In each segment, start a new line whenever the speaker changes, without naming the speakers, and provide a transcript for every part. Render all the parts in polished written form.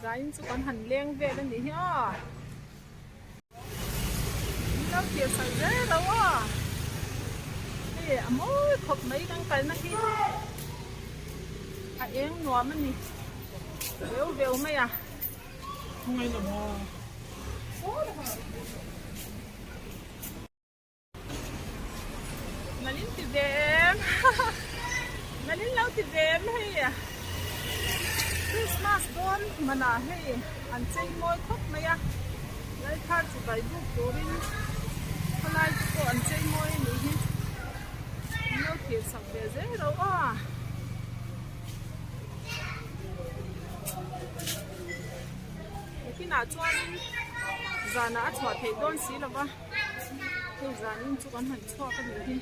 Zain chu kan han leng vel a nih hi aw. Min lo thlir sak zel lo aw. Hei a mawi khawp mai kan kalna hi a eng nuam a ni veu veu mai a. Nalin ti ve em Nalin lo ti ve em hei Christmas dawn manah hei an chei mawi khawp mai a Lalthar chi vai buk turin khawlai te pawh an chei mawi a nih hi an lo thlir chak ve zel lo aw. Nakinah chuanin zanah a chhuah theih dawn si lo va. Hei zanin chu kan han chhuak a nih hi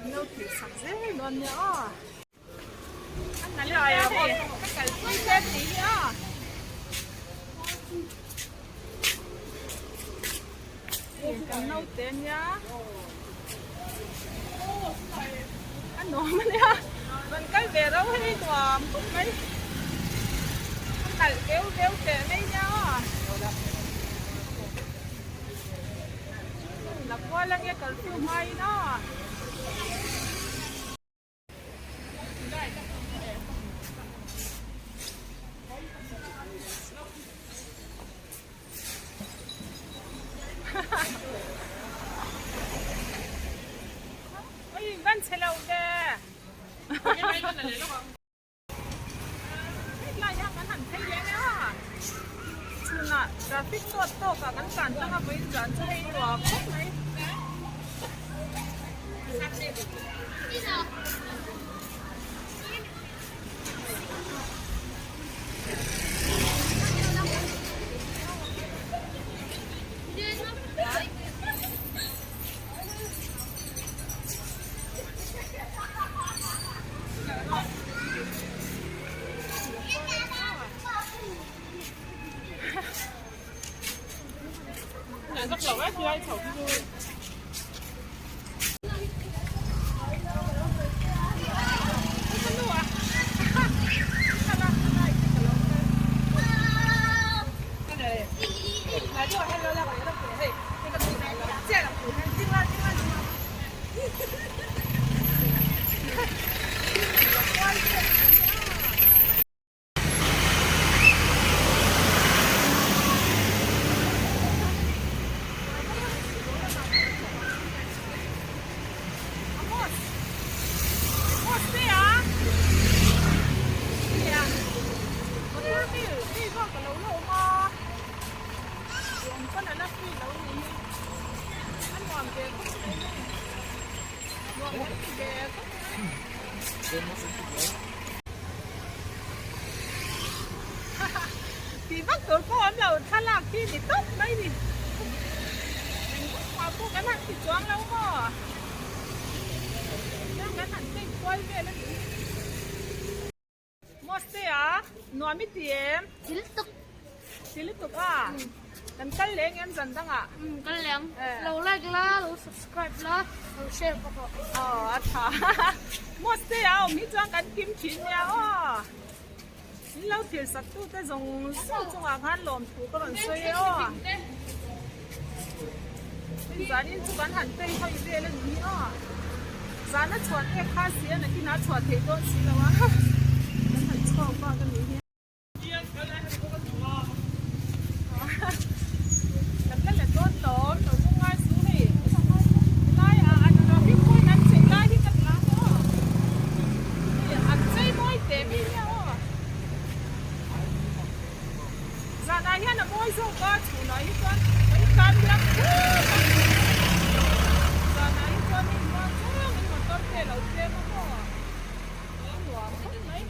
an lo thih sak zel dawn nia aw. An nalh hle hei ka kalpui te tih hi aw. Hei kan naute nia a nuam a nia rawn kal ve rau hei nuam khawp mai a nalh veu veu teh mai nia aw. La kual ange kalpui hmain a. Oi van chhe lo ve. Hetlai hian kan han phei leh mai a, chhunah traffic tawt tawk ah kan tlan tlang a vawiin zan chu hei nuam khawp mai. Tih vak tur pawh awm lo thlalak hi ni tawp mai ni engvak mah pawh kan han ti chuang lo maw tiang kan han take kual vel a nih hi. Moste a, nuam i ti em?
Ti lutuk.
Ti lutuk a? Kan kal leng em zan dangah?
Umm kal leng. Lo like la, lo subscribe la, lo share bawk rawh.
Aw a tha. Moste a awm hi chuan kan kim thin nia aw. In lo thil sak tu te zawng zawng chungah khan lawmthu ka rawn sawi e aw. Tin zanin chu kan han phei hawi vel a ni hi aw. Zana chhuah te kha si a nakinah a chhuah theih dawn si lo a. Kan han chhuak bak a nih hi. Kan la let dawn lawm lo lung ngai su hei. Helai ah an traffic point an chei lai hi ka tlan aw. Hei an chei mawi teh mai nia aw. Zanah hian a mawi zawk a, chhunah hi chuan kan tlan biak khawp a. Zanah hi chuan hei muang changin motor te a lo tlem a maw? A nuam khawp mai.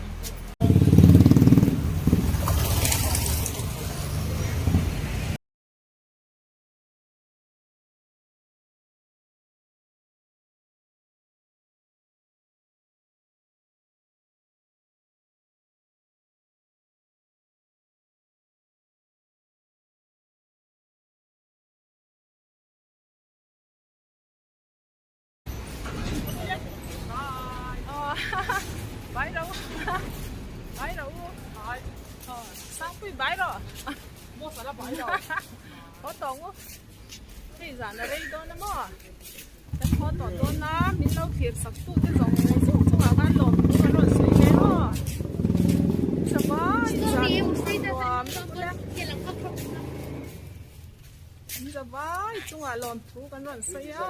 Pui bai rawh. Haw tawh ngu. Hei zan a rei dawn a maw? Kan haw tawh dawn a, min lo thlir sak tu te zawng zawng chungah khan lawm thu a rawn sawi ve aw. Zavai zan nuam ule. Zavai chungah lawm thu kan rawn sawi a.